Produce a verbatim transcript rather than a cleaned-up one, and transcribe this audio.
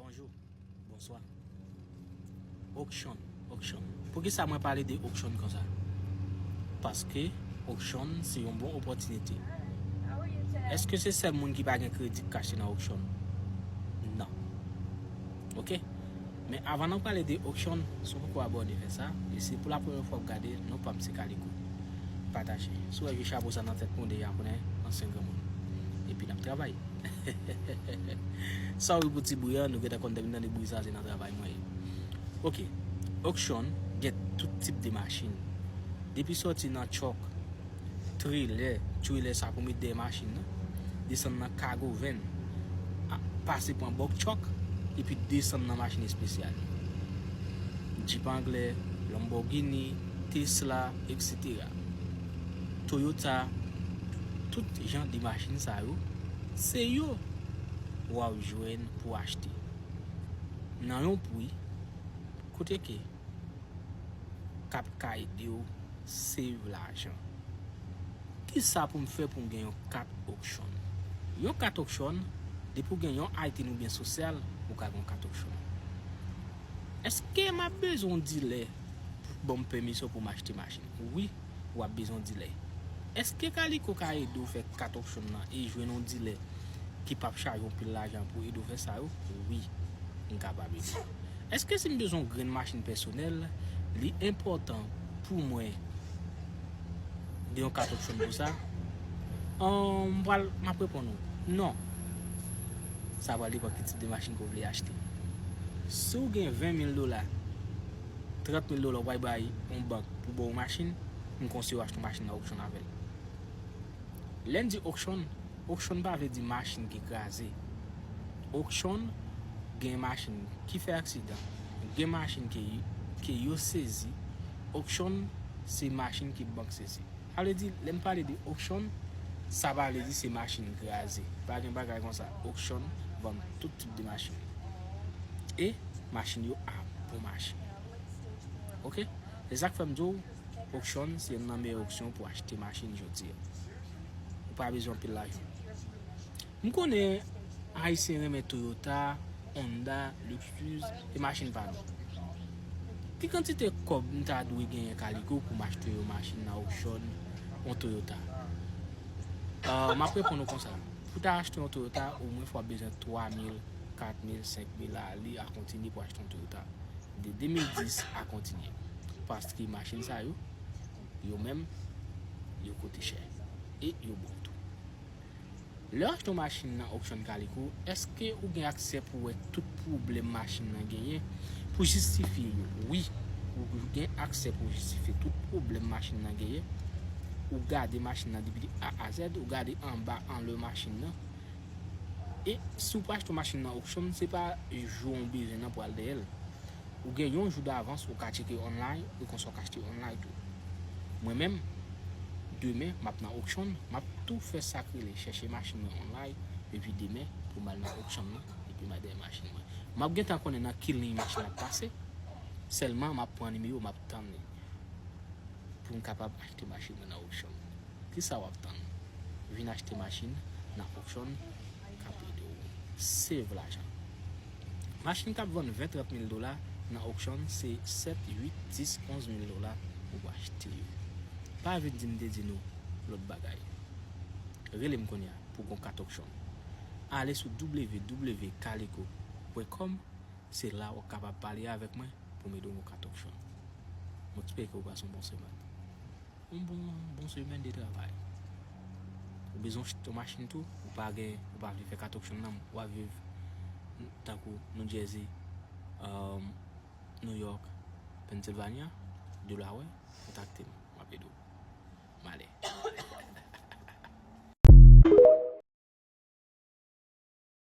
Bonjou, bonswa. Auction, auction. Poukisa mwen pale de auction konsa? Paske auction se yon bon opòtinite. Èske se sèl moun ki pa gen kredi k ka achte nan auction? Non. Ok? Men avan nou pale de auction, si w poko abòne, fè sa. E si pou la premyè fwa w ap gade, non pa m se Kaliko. Pataje. Si w wè vye chapo sa nan tèt mwen, w deja konnen ansyen granmoun. Epi n ap travay. Sorry pou ti bri a, nou gentan konn depi m tande bri sa se nan travay mwen ye. Ok. Auction gen tout tip de machin. Depi sòti nan truck, trelè, trelè sa pou met dèyè machin nan, desann nan cargo van, a, pase pran box truck, epi desann nan machin espesyal. Jeep anglè, Lamborghini, Tesla, et cetera. Toyota, tout jan de machin sa yo, se yo w ap jwenn pou achte nan yon pri kote ke k ap ka ede w save lajan. Kisa pou m fè pou m gen yon kat auction? Yon kat auction, depi w gen yon itin oubyen sosyal, ou ka gen yon kat auction. Èske m ap bezwen yon dilè pou ban m pèmisyon pou m achte machin? Wi, w ap bezwen yon dilè. Èske Kaliko ka ede w fè kat auction nan e jwenn yon dilè ki p ap chaje w anpil lajan pou ede w fè sa yo? Wi, m kapab ede w. Èske si m bezwen yon grenn machin pèsonèl, li enpòtan pou mwen gen yon kat auction pou sa? Ahn, m pral, m ap reponn ou, non. Sa pral depann ki tip de machin ke w vle achte. Si w gen ven mil dola, trant mil dola w pral bay yon bank pou ba w machin, m konseye w achte yon machin nan auction avè l. Lè n di auction, auction pa vle di machin ki kraze. Auction gen machin ki fè aksidan, gen machin ke, ke yo sezi. Auction se machin ke bank sezi. Sa vle di, lè m pale de auction, sa pa vle di se machin kraze. Pa gen bagay konsa. Auction vann tout tip de machin. E machin yo a bon mache. Ok? Se sa k fè m di w, auction se youn nan meyè opsyon pou achte machin jodi a. Ou pa bezwen anpil lajan. M konnen Ayisyen renmen Toyota, Honda, Lexus, e machin pa nou. Ki kantite kòb m ta dwe genyen Kaliko pou m achte yon machin nan auction, yon Toyota? Ah, m ap reponn ou konsa. Pou ta achte yon Toyota, omwen fò w ap bezwen twa mil, kat mil, senk mil, ale a kontinye pou achte yon Toyota. De de mil dis a kontinye. Paske machin sa yo, yo menm, yo koute chè. E yo bon tou. Lè w achte yon machin nan auction Kaliko, èske ou gen aksè pou wè tout pwoblèm machin nan genyen, pou jistifye yo? Wi, ou gen aksè pou jistifye tout pwoblèm machin nan genyen. Ou gade machin nan depi A a Z, ou gade anba anlè machin nan. E si w pa achte yon machin nan auction, se pa jou w bezwen nan pou al dèyè l. Ou gen yon jou davans, ou ka tcheke online, e konsa w ka achte online tou. Mwen menm, demen, m ap nan auction, m ap tou fè sa k rele chèche machin mwen online, epi demen, pou m al nan auction nan, epi m al dèyè machin mwen. M ap gentan konnen nan ki liy machin ap pase, sèlman m ap pran nimewo, m ap tann li. Pou m kapab achte machin mwen nan auction. Kisa w ap tann? Vin achte machin nan auction k ap ede w save lajan. Machin k ap vann ven, trant mil dola nan auction se sèt, uit, dis, onz mil dola ou achte yo. Pa vin di m te di nou lòt bagay. Rele m kounye a pou gon kat auction. Ale sou w w w kaliko pwen kòm, se la w ap kapab pale avèk mwen pou m ede w gon kat auction. Mwen espere ke w pase yon bon semèn. Yon bon, bon semèn de travay. Ou bezwen yon machin tou, ou pa gen, ou pa vle fè kat auction nan, w ap viv tankou New Jersey, um, New York, Pennsylvania, Delaware, kontakte m, m ap ede w. M ale.